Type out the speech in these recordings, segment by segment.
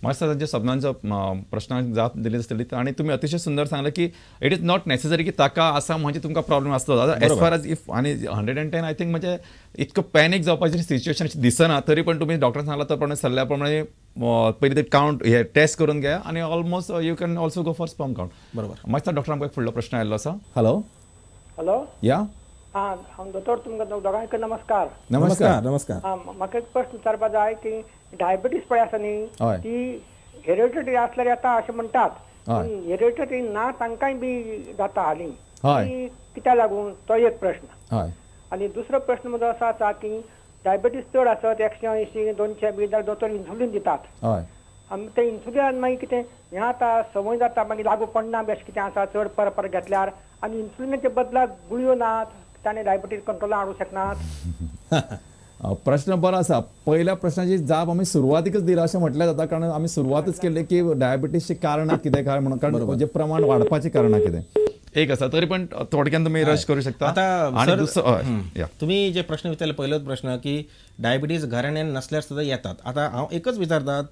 म्हाका दिसता तांच्या सपनांचो प्रश्नाक जाप दिली आसतली आनी तुमी अतिशय सुंदर सांगलें की it is not necessary की ताका आसा म्हणजे तुमकां प्रॉब्लेम आसलो. एज फार एज if आनी 110 I think म्हणजे इतको पॅनीक जावपाची सिच्युएशन दिसना, तरी पण तुमी डॉक्टरान सांगला तो प्रमाणे सल्ल्या प्रमाणे पयलीं ते कावंट हे टेस्ट करून घ्या आनी almost you can also go for sperm count. बरोबर. म्हाका डॉक्टर आमकां एक फुडलो प्रश्न आयिल्लो आसा. हॅलो. हॅलो. या हां, हांव दोतोर, तुमकां दोगांयक नमस्कार. नमस्कार. नमस्कार. म्हाका एक प्रश्न विचारपा जाय की डायबिटीज पळय आसा न्ही, ती हेरिडिटरी आसल्यार येता अशें म्हणटात, पूण हेरिडिटरी ना तांकांय बी जाता हालीं, ती कित्याक लागून, तो एक प्रश्न. आनी दुसरो प्रश्न म्हजो असो आसा की डायबिटीज चड आसत 180 200 बी जाल्यार दोतोर इन्सुलीन दितात, आनी ते इन्सुलिनान मागीर कितें हें आतां संवय जाता, मागीर लागू पडना बी अशें कितें आसा चड परत परत घेतल्यार, आनी इन्सुलिनाच्या बदलाक गुळयो नात ताणें डायबिटीज कंट्रोलान हाडूंक शकनात. प्रश्न बरो आसा. पयल्या प्रश्नाची जाप आमी सुरवातीकच दिला अशें म्हटल्यार जाता, कारण आमी सुरवातच केल्ली की डायबिटीजची कारणां कितें काय म्हणून, कारण जे प्रमाण वाडपाचीं कारणां कितें एक आसा, तरी पण थोडक्यान तुमी रश करू शकता. आता तुम्ही जे प्रश्न विचारले, पहिलोच प्रश्न की डायबिटीज घराण्यान नसल्यार सुद्दां येतात. आता हांव एकच विचारतात,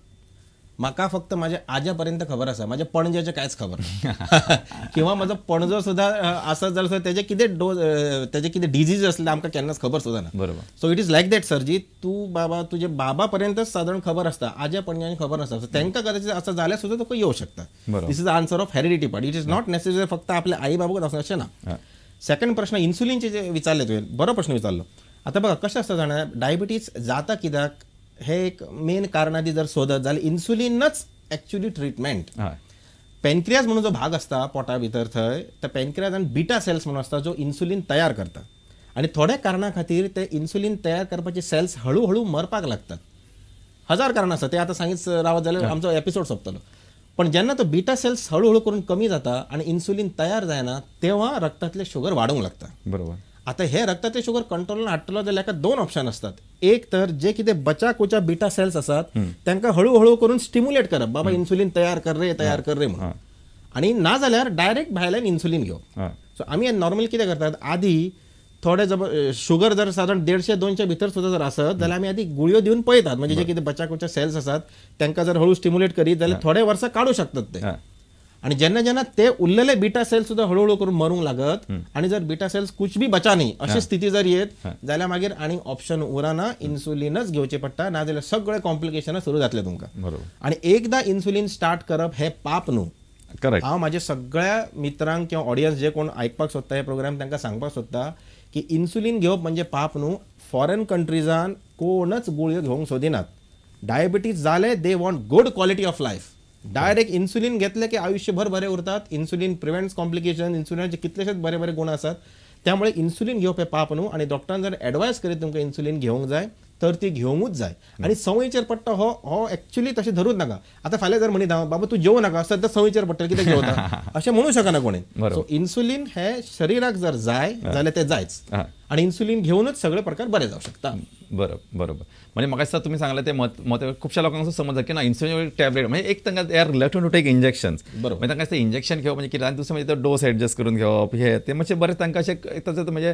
म्हाका फक्त माझ्या आज्या पर्यंत खबर आसा, माझ्या पणज्याचें कांयच खबर ना किंवा म्हजो पणजो सुद्दां आसत जाल्यार सुद्दां तेजे कितें डोज, तेजे कितें डिजीज आसले आमकां केन्नाच खबर सुद्दां ना. बरोबर. So it is like that sir जी, तूं बाबा तुजे बाबा पर्यंतच सादारण खबर आसता, आज्या पणज्यांनी खबर आसता, सो तांकां कदाचित आसा जाल्यार सुद्दां तुका येवं शकता. This is answer of heredity part. It is not necessary फक्त आपल्या आई बाबूकच आसना अशें ना. सेकंड प्रश्न इन्सुलिनचे जे विचारले तुवें, बरो प्रश्न विचारलो. आतां बघा कशें आसता जाणा, डायबिटीज जाता कित्याक हे एक मेन कारण आदी जर सोदत जाल्यार इन्सुलिनच एक्च्युअली ट्रिटमेंट. पेनक्रियाज म्हणून जो भाग आसता पोटा भितर थंय, त्या पेनक्रियाजान बीटा सेल्स म्हणून आसता जो इन्सुलिन तयार करता, आनी थोड्या कारणा खातीर ते इन्सुलिन तयार करपाचे सेल्स हळूहळू मरपाक लागतात. हजार कारणां आसा, ते आतां सांगीत रावत जाल्यार आमचो एपिसोड सोंपतलो. पण जेन्ना तो बीटा सेल्स हळूहळू करून कमी जाता आनी इन्सुलिन तयार जायना तेव्हा रक्तांतले शुगर वाडूंक लागता. बरोबर. आता हे रक्तातले शुगर कंट्रोलान हाडटलो जाल्यार हेका दोन ऑप्शन आसतात. एक तर जे कितें बचा कुचा बीटा सेल्स आसात तांकां हळूहळू करून स्टिम्युलेट करप, बाबा इन्सुलिन तयार कर रे, तयार कर रे म्हणून, आनी ना जाल्यार डायरेक्ट भायल्यान इन्सुलिन घेवप. सो आमी नॉर्मली कितें करतात, आदी थोडे जब शुगर जर सादारण 150 200 भितर सुद्दां जर आसत जाल्यार आमी आदी गुळयो दिवन पळयतात, म्हणजे जे कितें बचा कुचा सेल्स आसात तांकां जर हळू स्टिम्युलेट करीत जाल्यार थोडे वर्सां काडूं शकतात ते. आणि जेन्ना जेन्ना ते उरलेले बीटा सेल्स सुद्दां हळूहळू करून मरूंक लागत आणि जर बीटा सेल्स कुछ भी बचा न्ही अशी स्थिती जर येत जाल्यार मागीर आनी ऑप्शन उरना, इन्सुलिनच घेवचें पडटा, ना जाल्यार सगळे कॉम्प्लिकेशनां सुरू जातले तुमकां. आणि एकदां इन्सुलिन स्टार्ट करप हें पाप न्हू. करेक्ट. हांव म्हाज्या सगळ्या मित्रांक किंवा ऑडियन्स जे कोण आयकपाक सोदता हे प्रोग्राम तांकां सांगपाक सोदता की इन्सुलिन घेवप म्हणजे पाप न्हू. फॉरेन कंट्रीजान कोणच गुळयो घेवंक सोदिनात. डायबिटीज जाले they want good quality of life. Direct insulin घेतले की आयुष्यभर बरे उरतात. इन्सुलिन प्रिव्हेंट्स कॉम्प्लिकेशन, इन्सुलिनाचे कितलेशेच बरे बरे गुण आसात. त्यामुळे इन्सुलिन घेवप हें पाप न्हू. आनी डॉक्टरान जर एडवायस करीत तुमकां इन्सुलिन घेवंक जाय तर ती घेवंकूच जाय. आनी संवयचेर पडटा हो हो एक्चुअली तशें धरूच नाका. आतां फाल्यां जर म्हणीत हांव बाबा तूं जेवं नाका, सद्दां संवयचेर पडटलें कितें जेवता अशें म्हणूं शकना कोणी. सो इन्सुलिन हे शरिराक जर जाय जाल्यार तें जायच, आनी इन्सुलिन घेवनूच सगळे प्रकार बरे जावं शकता. बरोबर बरोबर. म्हणजे म्हाका दिसता तुमी सांगलें तें मत खुबश्या लोकांक समज की ना इन्सुलिन टॅबलेट म्हणजे एक तांकां they are reluctant to take injections. बरोबर. म्हणजे तांकां इंजेक्शन घेवप म्हणजे कितें, आनी दुसरें म्हणजे तो डोस एडजस्ट करून घेवप हे ते मातशें बरें तांकां अशें ताचो म्हणजे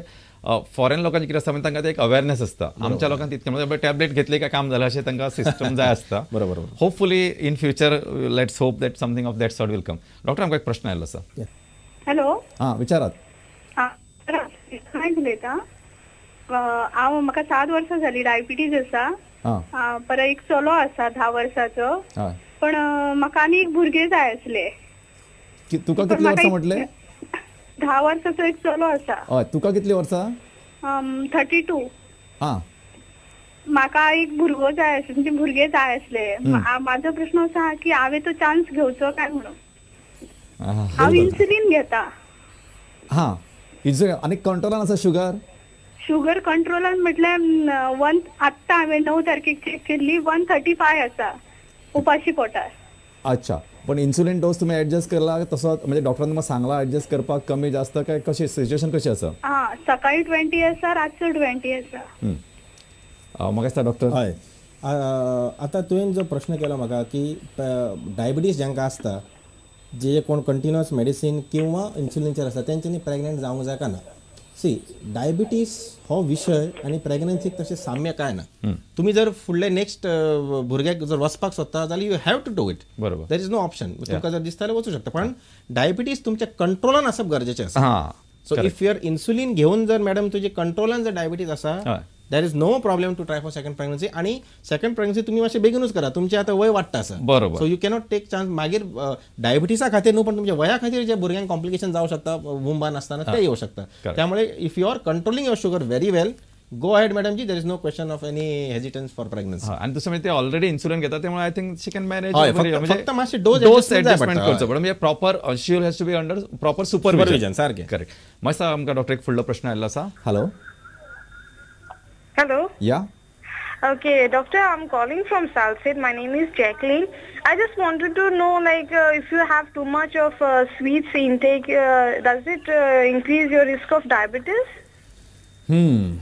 फॉरेन लोकांचें कितें आसता म्हणजे तांकां ते एक अवेरनेस आसता. आमच्या लोकांक तितकें म्हणजे टॅबलेट घेतली काय काम जालें अशें तांकां सिस्टम जाय आसता. बरोबर. Hopefully in future let's hope that something of that sort will come. Doctor आमकां एक प्रश्न आयिल्लो आसा. हॅलो. हां विचारात. हांव उलयतां. हांव म्हाका 7 वर्सां जाली डायबिटीज आसा, परत एक चलो आसा 10 वर्साचो, पण म्हाका आनी एक भुरगें जाय आसलें. तुका कितली वर्सां म्हटलें? 10 वर्साचो एक चलो आसा. हय. तुका कितली वर्सां? 32. हां. म्हाका एक भुरगो जाय आसलो, म्हणजे भुरगें जाय आसलें. म्हाजो प्रश्न आसा की हांवें तो चान्स घेवचो काय म्हणून. हांव इन्सुलीन घेता. हां, इन्सुलीन. आनी कंट्रोलान आसा शुगर? शुगर कंट्रोलान म्हटल्यार आत्तां हांवें 9 तारखेक चॅक केल्ली, 135 आसा उपाशी पोटार. अच्छा. पण इन्सुलीन डोस तुमी एडजस्ट केला तसो म्हणजे डॉक्टरान तुमकां सांगला एडजस्ट करपाक कमी जास्त काय कशी सिच्युएशन कशी आसा? हां, सकाळी 20 आसा, रातचो 20 आसा. म्हाका दिसता डॉक्टर. हय. आतां तुवें जो प्रश्न केलो म्हाका की डायबिटीज जांकां आसता, जे कोण कंटिन्युअस मेडिसीन किंवा इन्सुलिनचेर आसता तेंच्यांनी प्रेग्नंट जावंक जाय काय ना. सी, डायबिटीज हो विशय आनी प्रेग्नन्सीक तशें साम्य काय ना. तुमी जर फुडले नेक्स्ट भुरग्याक जर वचपाक सोदता जाल्यार you have to do it. बरोबर. There is no option. तुमकां जर दिसता जाल्यार वचूं शकता, पण डायबिटीज तुमच्या कंट्रोलान आसप गरजेचें आसा. सो if your insulin घेवन जर मॅडम तुजे कंट्रोलान जर डायबिटीज आसा, there is no problem to try for second pregnancy. आणि सेकंड प्रेग्नन्सी तुम्ही मातशें बेगीनूच करा, तुमचें आतां वय वाडटा आसा. बरोबर. So you cannot take chance मागीर डायबिटीसा खातीर न्हू, पण तुमच्या वया खातीर जे भुरग्यांक कॉम्प्लिकेशन जावं शकता वुंबान आसतना ते येवं शकता. त्यामुळे if you are controlling your sugar very well, go ahead madam ji, there is no question of any hesitance for pregnancy. आणि दुसरं म्हणजे ते ऑलरेडी इन्सुलिन घेतात, त्यामुळे I think she can manage. फक्त मातशें डोज ऍडजस्टमेंट करचो पडटा, म्हणजे proper she has to be under proper supervision. सारकें. करेक्ट. मातसो आमकां डॉक्टर एक फुडलो प्रश्न आयिल्लो आसा. Hello. Hello. Yeah. Okay, doctor, I'm calling from Salcete. My name is Jacqueline. I just wanted to know, like, if you have too much of sweets intake, does it increase your risk of diabetes?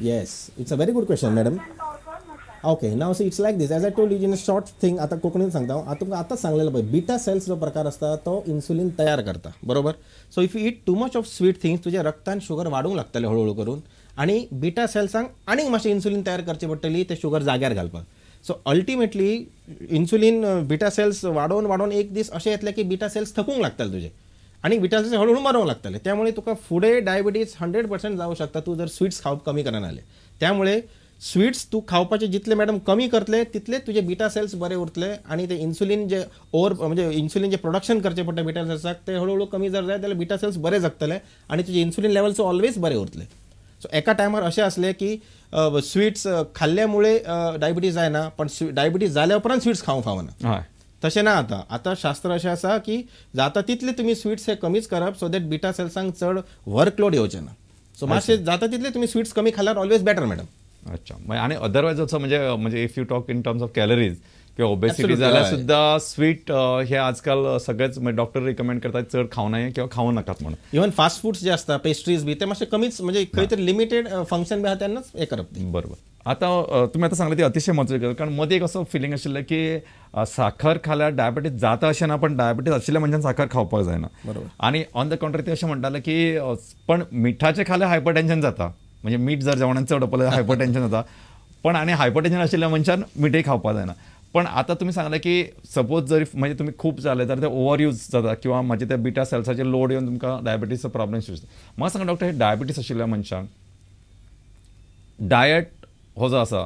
Yes, it's a very good question, madam. Okay, now see, it's like this. As I told you in a short thing, आता कोकणीत सांगता हांव, आतां तुमकां आतांच सांगलेलं पळय, beta cells जो प्रकार आसता तो इन्सुलीन तयार करता. बरोबर. So if you eat too much of sweet things, तुज्या रक्तान शुगर वाडूंक लागतले हळूहळू करून, आनी बीटा सेल्सांक आनीक मातशें इन्सुलीन तयार करची पडटली ते शुगर जाग्यार घालपाक. So ultimately insulin beta cells वाडोवन वाडोवन एक दीस अशें येतलें की बीटा सेल्स थकूंक लागतले तुजे, आनी बीटा सेल्स हळूहळू मरोंक लागतले. त्यामुळे तुका फुडें डायबिटीज 100% जावं शकता तूं जर स्वीट्स खावप कमी करना जाल्यार. त्यामुळे स्वीट्स तूं खावपाचे जितले मॅडम कमी करतले तितले तुजे बीटा सेल्स बरे उरतले, आनी ते इन्सुलीन जे ओवर म्हणजे इन्सुलीन जे प्रोडक्शन करचें पडटा बीटा सेल्साक ते हळूहळू कमी जर जायत जाल्यार बीटा सेल्स बरे जगतले आनी तुजे इन्सुलीन लेवल्स ऑलवेज बरे उरतले. सो एका टायमार अशें आसलें की स्वीट्स खाल्ल्यामुळे डायबिटीज जायना, पण डायबिटीज जाल्या उपरांत स्वीट्स खावंक फावना, तशें ना. आतां आतां शास्त्र अशें आसा की जाता तितले तुमी स्वीट्स हे कमीच करप, सो that beta सेल्सांक चड वर्कलोड येवचें ना. सो मातशें जाता तितले तुमी स्वीट्स कमी खाल्यार ऑलवेज बेटर मॅडम. अच्छा. आणि अदरवायज असं म्हणजे म्हणजे if you talk in terms of calories किंवा ओबेसिटी जाल्यार सुद्धा स्वीट हे आजकाल सगळेच डॉक्टर रिकमेंड करतात चड खावं नये किंवा खावं नाकात म्हणून. इवन फास्ट फूड्स जे असतात पेस्ट्रीज बी ते मातशे कमीच, म्हणजे खंय तरी लिमिटेड फंक्शन बी आहा तेन्नाच हे करप. बरोबर. आता तुम्ही आता सांगले ते अतिशय महत्वाचे, कारण मध्ये एक असं फिलिंग आशिल्लें की साखर खाल्यार डायबिटीज जाता अशें ना, पण डायबिटीज आशिल्ल्या मनशान साखर खावपाक जायना. बरोबर. आणि ऑन the contrary ते अशें म्हणटाले की पण मिठाचें खाल्यार हायपरटेन्शन जाता, म्हणजे मीठ जर जेवणान चड पडलें हायपरटेन्शन जाता, पण आनी हायपरटेन्शन आशिल्ल्या मनशान मिठय खावपाक जायना. पण आता तुम्ही सांगले की सपोज जर म्हणजे तुम्ही खूप जाले तर ते ओवर यूज जाता किंवा म्हणजे त्या बीटा सेल्साचे लोड येवन तुमकां डायबिटीजचो प्रॉब्लेम सुरू जाता. म्हाका सांगा डॉक्टर, हे डायबिटीज आशिल्ल्या मनशांक डायट हो जो आसा,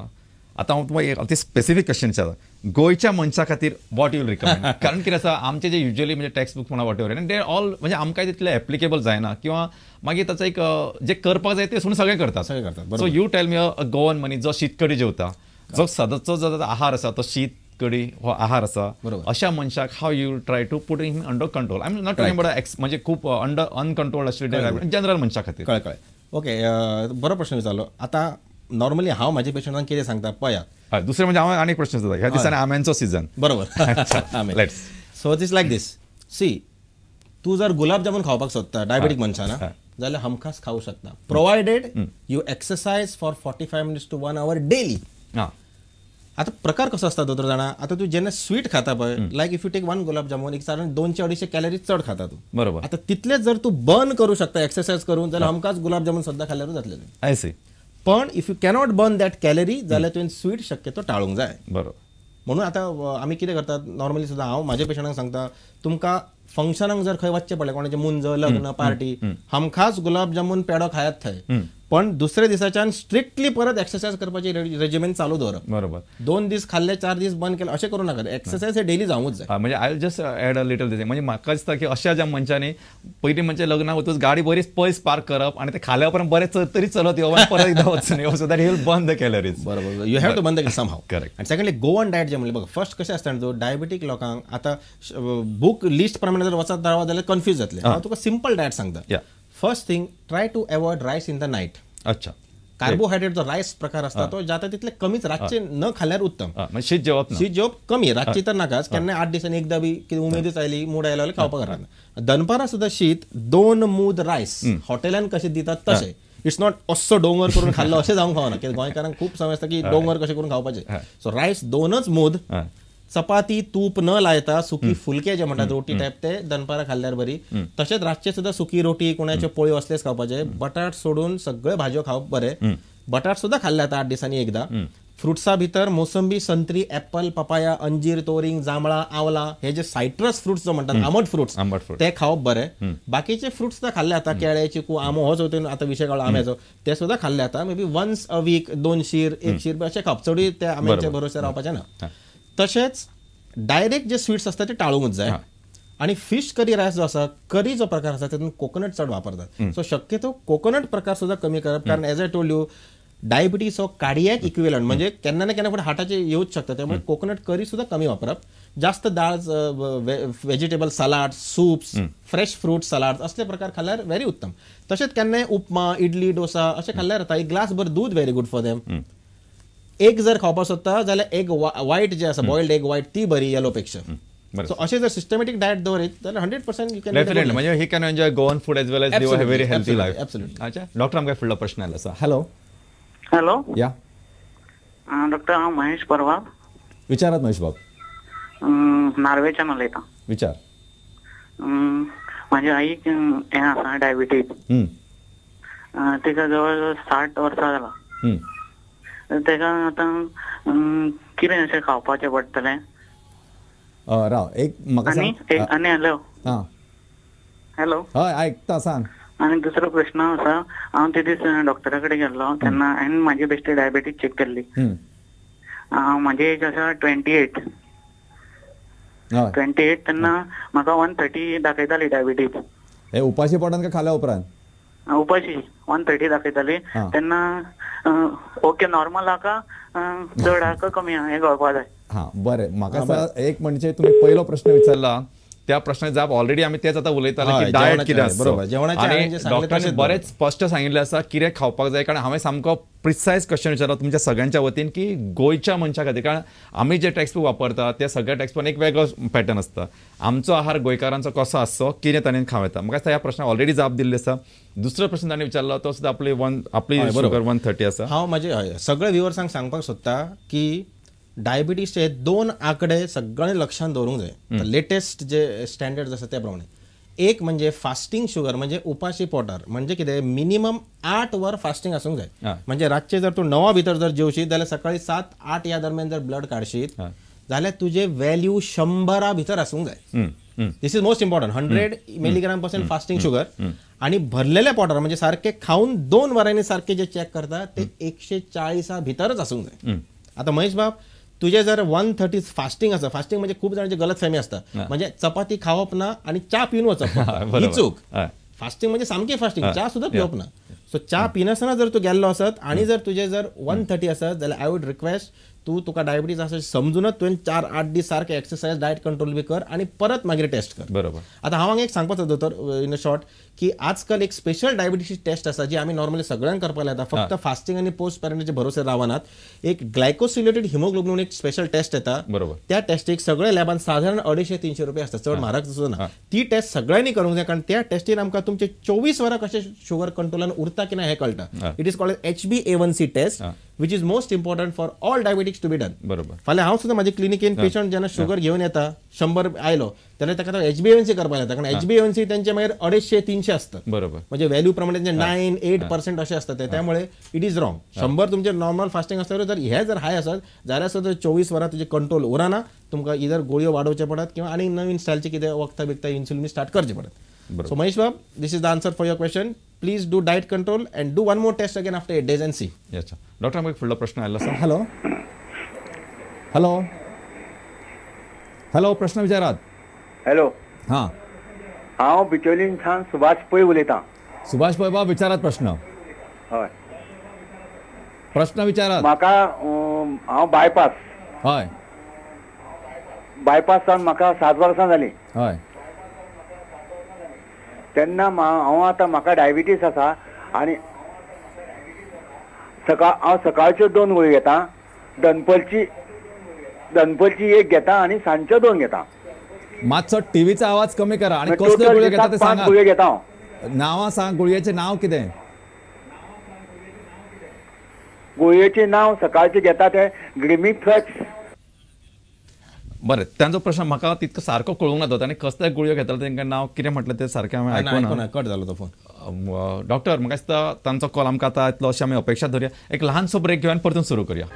आतां हांव तुमकां एक अति स्पेसिफीक क्वेश्चन विचारता, गोंयच्या मनशा खातीर what you'll recommend? कारण कितें आसा, आमचे जे युजली म्हणजे टेक्स्ट बुक म्हणा what ever आनी ते ऑल म्हणजे आमकां तितले एप्लिकेबल जायना किंवा मागीर ताचो एक जे करपाक जाय ते सोडून सगळें करतात. सगळें करतात. So you tell me a Goan मनीस जो शीत कडी जेवता, जो सदांचो जो आहार आसा तो शीत कडी हो आहार आसा, अशा मनशाक how you try to put in under control? I am not talking about ex म्हणजे खूप अंडर अनकंट्रोल्ड आशिल्ले जनरल मनशा खातीर. कळ्ळें कळ्ळें. ओके, बरो प्रश्न विचारलो. आतां नॉर्मली हांव म्हाज्या पेशंटांक कितें सांगता पळयात. दुसरें म्हणजे हांव आनी प्रश्न जाता, ह्या दिसांनी आंब्यांचो सिजन. बरोबर. So this like this, see तूं जर गुलाब जामून खावपाक सोदता डायबेटीक मनशान जाल्यार हमखास खावूं शकता, provided you exercise for 45 minutes to 1 hour daily. आतां प्रकार कसो आसता दोतोर जाणा, आतां तूं जेन्ना स्वीट खाता पळय, like if you take 1 gulab jamun, एक साधारण 200-250 कॅलरी चड खाता तूं. बरोबर. आतां तितलेच जर तूं बर्न करूं शकता एक्सरसायज करून जाल्यार हमखास गुलाब जामून सद्दां खाल्यारूच जातलें. I see. पण if you cannot burn that calorie जाल्यार तुवें स्वीट शक्यतो टाळूंक जाय. बरोबर. म्हणून आतां आमी कितें करतात नॉर्मली सुद्दां, हांव म्हाज्या पेशंटांक सांगता, तुमकां फंक्शनाक जर खंय वचचें पडलें, कोणाचें मुंज, लग्न, पार्टी, हमखास गुलाब जामून पेडो खायात थंय, पण दुसऱ्या दिसाच्यान स्ट्रिक्टली परत एक्सरसायज करपाची रेजिमेंट चालू दवरप. बरोबर. 2 दीस खाल्ले 4 दीस बंद केले अशें करूं नाका, एक्सरसायज हे डेली जावंकूच जाय. म्हणजे I just add a little this, म्हणजे म्हाका दिसता की अशा ज्या मनशांनी पयलीं म्हणजे लग्नाक वतूच गाडी बरीच पयस पार्क करप आनी ते खाल्या उपरांत बरें तरी चलत येवप आनी परत एकदां वचून येवप, so that he will burn the calories. बरोबर, you have to burn the somehow. Correct. आनी सेकंडली गोवन डायट जे म्हणलें बघ, फर्स्ट कशें आसता तो डायबेटीक लोकांक आतां बूक लिस्ट प्रमाणे जर वचत रावत जाल्यार कन्फ्यूज जातले. हांव तुका सिंपल डायट सांगता. First thing, try to avoid rice in the night. अच्छा. कार्बोहायड्रेट जो रायस प्रकार असता तो जाता तितले कमीच रातचे न खाल्यार उत्तम. शीत जेवप, शीत जेवप कमी, रातचे तर नाकाच, केन्ना 8 दिसांनी एकदा बी कितें उमेदच आयली मूड आयलो जाल्यार खावपाक हरकत ना. दनपारां सुद्दां शीत 2 मूद रायस हॉटेलान कशें दितात तशें, it's not असो डोंगर करून खाल्लो अशें जावंक फावना, कित्याक गोंयकारांक खूब समज आसता की डोंगर कशें करून खावपाचें. सो रायस 2च मूद, चपाती तूप न लायता सुकी फुलके जे म्हणटात रोटी टायप ते दनपारां खाल्ल्यार बरी. तशेंच रातचे सुद्दां सुकी रोटी कोणाच्यो पोळयो असलेच खावपाचे. बटाट सोडून सगळे भाजयो खावप बरें. बटाट सुद्दां खाल्ले जाता 8 दिसांनी एकदा. फ्रुट्सा भितर मोसंबी, संत्री, एप्पल, पपाया, अंजीर, तोरिंग, जांभळा, आवला हे जे सायट्रस फ्रुट्स जो म्हणटात आंबट फ्रुट्स ते खावप बरें. बाकीचे फ्रुट्स सुद्दां खाल्ले जाता, केळे, चिकू, आंबो हो चवथीन आतां विशय काडलो आंब्याचो, ते सुद्दां खाल्ले जाता. May be once a week 2 शीर 1 शीर अशें खावप, चडूय त्या आंब्याच्या भरोश्यार रावपाचें ना. तशेंच डायरेक्ट जे स्वीट्स आसता ते टाळूंकच जाय. आणि फिश करी रायस जो आसा, करी जो प्रकार आसा तातूंत कोकोनट चड वापरतात. सो शक्यतो कोकोनट प्रकार सुद्दां कमी करप, कारण as I told you diabetes हो कार्डियक इक्विवलंट, म्हणजे केन्ना ना केन्ना फुडें हार्टाचे येवच शकता. त्यामुळे कोकोनट करी सुद्दां कमी वापरप. जास्त दाळ, vegetable salad, soups, fresh fruit salad असले प्रकार खाल्यार व्हेरी उत्तम. तशेंच केन्नाय उपमा, इडली, डोसा अशें खाल्ल्यार जाता. एक ग्लासभर दूद very good for them. Egg जर खावपाक सोदता जाल्यार एग वायट जे आसा, बॉयल्ड एग वायट ती बरी येलो पेक्षा. सो अशें जर सिस्टमॅटिक डायट दवरीत जाल्यार 100% you can definitely, म्हणजे he can enjoy Goan food as well as live a very healthy life. Absolutely. अच्छा डॉक्टर, आमकां फुडलो प्रश्न आयलो आसा. हॅलो. हॅलो. या डॉक्टर, हांव महेश परवार. विचारात महेश बाब. नार्वेच्यान उलयतां. विचार. म्हाज्या आईक हें आसा डायबिटीज, तिका जवळ जवळ 60 वर्सां जाला. तेका आतां कितें अशें खावपाचें पडटलें? राव एक म्हाका सांग. आनी हॅलो. हॅलो. हय आयकता, सांग. आनी दुसरो प्रश्न आसा, हांव ते दीस डॉक्टरा कडेन गेल्लो तेन्ना हांवें म्हाजी बेश्टी डायबिटीज चॅक केल्ली. म्हाजी एज आसा 28. 28 तेन्ना म्हाका 130 दाखयताली डायबिटीज. हे उपाशी पोटान काय खाल्या उपरांत? उपाशी 130 दाखयताली तेन्ना. ओके, नॉर्मल आहा चड आहा कमी आहा हें कळपा जाय. हां बरें, म्हाका एक म्हणजे तुमी पयलो प्रश्न विचारला त्या प्रश्नाची जाप ऑलरेडी आमी तेच आतां उलयताले की डायट कितें आसता. आनी डॉक्टरांनी बरेंच स्पश्ट सांगिल्लें आसा कितें खावपाक जाय. कारण हांवें सामको प्रिसायज क्वेश्चन विचारलो तुमच्या सगळ्यांच्या वतीन की गोंयच्या मनशा खातीर, कारण आमी जे टेक्स्ट बूक वापरता त्या सगळ्या टेक्स्ट बुकान एक वेगळो पॅटर्न आसता. आमचो आहार गोंयकारांचो कसो आसचो, कितें ताणें खावं येता. म्हाका दिसता ह्या प्रश्नाक ऑलरेडी जाप दिल्ली आसा. दुसरो प्रश्न ताणें विचारलो तो सुद्दां आपली आपली शुगर 130 आसा. हांव म्हाजे सगळे व्युवर्सांक सांगपाक सोदता की डायबिटीजचे 2 आंकडे सगळ्यांनी लक्षांत दवरूंक जाय, लेटेस्ट जे स्टँडर्ड्स आसा त्या प्रमाणे. एक म्हणजे फास्टिंग शुगर, म्हणजे उपाशी पोटार, म्हणजे कितें मिनिमम 8 वर फास्टिंग आसूंक जाय. म्हणजे रातचे जर तूं 9 भितर जर जेवशीत जाल्यार सकाळी 7-8 ह्या दरम्यान जर ब्लड काडशीत जाल्यार तुजे व्हॅल्यू 100 भितर आसूंक जाय. This is most important. 100 milligram percent fasting sugar. आणि भरलेल्या पोटार म्हणजे सारखे खावन 2 वरांनी सारखे जे चॅक करता ते 140 भितरच आसूंक जाय. आतां महेश बाब, तुजे जर 130 फास्टिंग आसा, फास्टिंग म्हणजे खूब जाणांची गलतफहमी आसता, म्हणजे चपाती खावप ना आणि च्या पिवन वचप, ही चूक. फास्टिंग म्हणजे सामकी फास्टिंग, च्या सुद्दां पिवप ना. सो च्या पिनासतना जर तूं गेल्लो आसत आणि जर तुजे जर 130 आसत जाल्यार I would request तूं तुका डायबिटीज आसा समजूनच तुवें 4-8 दीस सारके एक्सरसाइज, डायट कंट्रोल बी कर आणि परत मागीर टेस्ट कर. बरोबर. आतां हांव हांगा एक सांगपाचो दोतोर इन अ शॉर्ट की आजकाल एक स्पेशल डायबिटीज टेस्ट आसा जी आमी नॉर्मली सगळ्यांक करपाक लायता, फक्त फास्टिंग आनी पोस्ट पॅरेंटाचे भरोसे रावनात. एक ग्लायकोसिलेटेड हिमोग्लोबीन एक स्पेशल टेस्ट येता. बरोबर. त्या टेस्टीक सगळे लॅबान साधारण 250-300 रुपये आसता, चड म्हारग सुद्दां ना. ती टेस्ट सगळ्यांनी करूंक जाय, कारण त्या टेस्टीन आमकां तुमचे 24 वरां कशें शुगर कंट्रोलान उरता की ना हें कळटा. It is called HbA1c test, which is most important for all diabetics to be done. बरोबर. फाल्यां हांव सुद्दां म्हाजे क्लिनिकेन पेशंट जेन्ना शुगर घेवन येता 100 आयलो जाल्यार ताका HbA1c करपाक येता, कारण HbA1c तेंचे मागीर 250-300 आसता. बरोबर. म्हणजे व्हॅल्यू प्रमाणे तेंचे 9-8% अशें आसता ते. त्यामुळे it is wrong. 100 तुमचे नॉर्मल फास्टिंग आसता जर हे जर हाय आसत जाल्यार सुद्दां 24 वरां तुजे कंट्रोल उरना, तुमकां इधर गोळयो वाडोवचे पडत किंवा आनी नवीन स्टायलचे कितें वखदां बिखदां इन्सुलीन स्टार्ट करचें पडत. So Mahesh Bab, this is the answer for your question. Please do diet control and do one more test again after 8 days and see. अच्छा डॉक्टर, आमकां फुडलो प्रश्न आयलो आसा. हॅलो. हॅलो. हॅलो, प्रश्न विचारात. हॅलो. हां, हांव बिचोलींच्यान सुभाष पै उलयतां. सुभाष पै बाब, विचारात प्रश्न. हय, प्रश्न विचारात. म्हाका हांव बायपास. हय, बायपास जावन म्हाका 7 वर्सां जालीं. हय. तेन्ना हांव आतां म्हाका डायबिटीस आसा आनी हांव सकाळच्यो 2 गुळयो घेता, दनपरची 1 घेता आनी सांजच्यो 2 घेता. मातसो टीव्हीचा आवाज कमी करा. आणि कसल्यो गुळयो घेता ते सांगा. 5 गुळयो घेता हांव. नांवां सांग, गुळयेचें नांव कितें? गुळयेचें नांव सकाळचें घेता तें ग्लिमिफ्लेक्स. बरें, तांचो प्रश्न म्हाका तितको सारको कळूंक ना तो, आनी कसले गुळयो घेताले तांकां नांव कितें म्हटलें तें सारकें हांवें आयकूंक ना, कट जालो तो फोन. डॉक्टर म्हाका दिसता तांचो कॉल आमकां आतां येतलो अशी आमी अपेक्षा धरया. एक ल्हानसो ब्रेक घेवन परतून सुरू करूया.